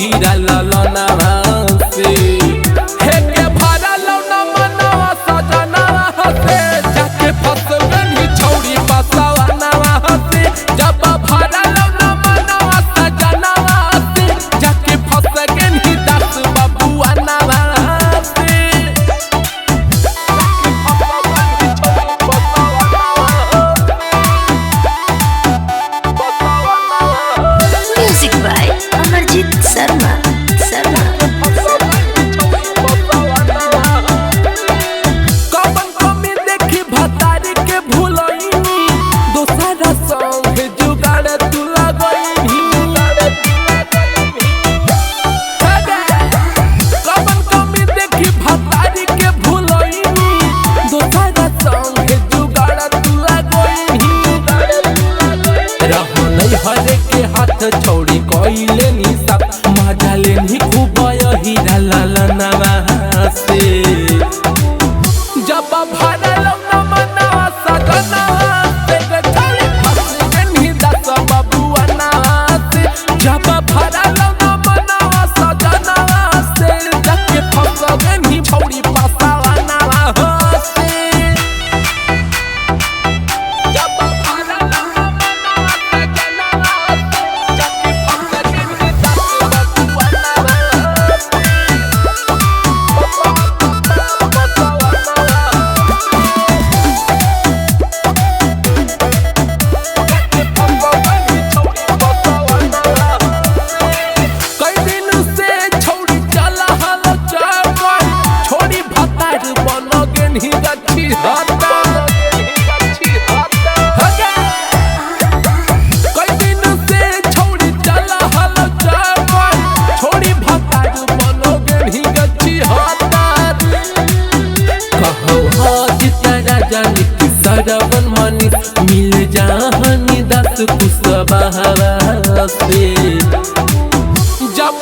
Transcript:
हीरा ललनावा से। हे के भरा लौना मनवा सजनावा से, जाके फंस गनी छौरी बसवानावा से। जब भरा लौना मनवा सजनावा से, जाके फंस गनी दास बबुआ नावा से। Music by Amarjit Sharma. Sharma. कवन कमी देखी भतारी के भुलैनी, दोसरा संग जुगाड़ तू लगैनी। कवन कमी देखी भतारी के भुलैनी, दोसरा संग जुगाड़ तू लगैनी। रहो नहीं हरे के हाथ छोड़ी कइले नी सब, मजा लेनी खूब हीरा ललनावा से। जब भरा लौना मनवा सजनावा से, गे छौरी फंस गेनी दस बबुआ नावा से। जब भरा लौना मनवा सजनावा से, जाके फंस गेनी छौरी फसावा नावा से। जब भरा लौना मनवा सजनावा से, जाके फंस गेनी दस बबुआ नावा से। कई दिन से छौरी चला हल चक्कर, छोड़ी भतार बन गेनी गच्छी हता। कई दिन से छौरी चला हल चक्कर, छोड़ी भतार बन गेनी गच्छी हता। कहो हाजित राजा निक सरवन मनी, मिल जाहनी दस कुशवाहा से। जब